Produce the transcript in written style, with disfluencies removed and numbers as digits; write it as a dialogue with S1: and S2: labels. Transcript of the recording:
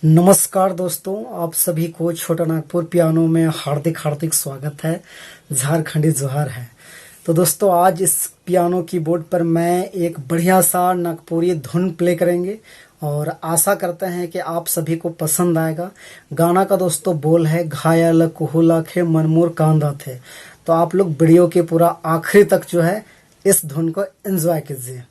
S1: नमस्कार दोस्तों, आप सभी को छोटानागपुर पियानो में हार्दिक हार्दिक स्वागत है। झारखंडी जोहार है। तो दोस्तों, आज इस पियानो कीबोर्ड पर मैं एक बढ़िया सा नागपुरी धुन प्ले करेंगे और आशा करते हैं कि आप सभी को पसंद आएगा। गाना का दोस्तों बोल है घायल कुहुला खे मनमोर कांदा थे। तो आप लोग वीडियो के पूरा आखिरी तक जो है इस धुन को एंजॉय कीजिए।